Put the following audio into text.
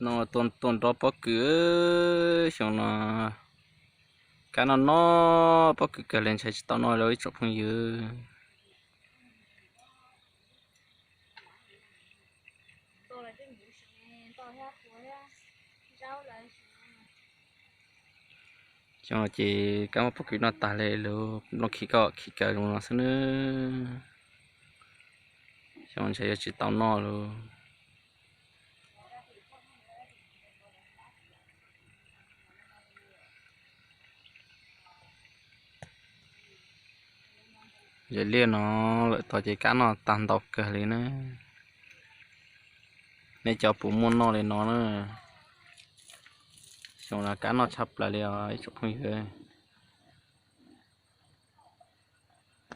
No tua nrov pob kws, xyoo no kab noj no, pob kws kawg li ntshai tsis tau noj li ib tsoom phooj ywg. Xyoo no ces kab muab pob kws noj tag li lawm, nplooj khib koj khib kawg zoo no xwb nawb. Xyoo no ntshai yuav tsis tau noj lawm. Yog li no lawm tod ces kab noj tag ntau kawg li na. Nej cov puas muaj noj li no na? Xyoo no kab noj tshaj plaws li os ib tsoom phooj ywg.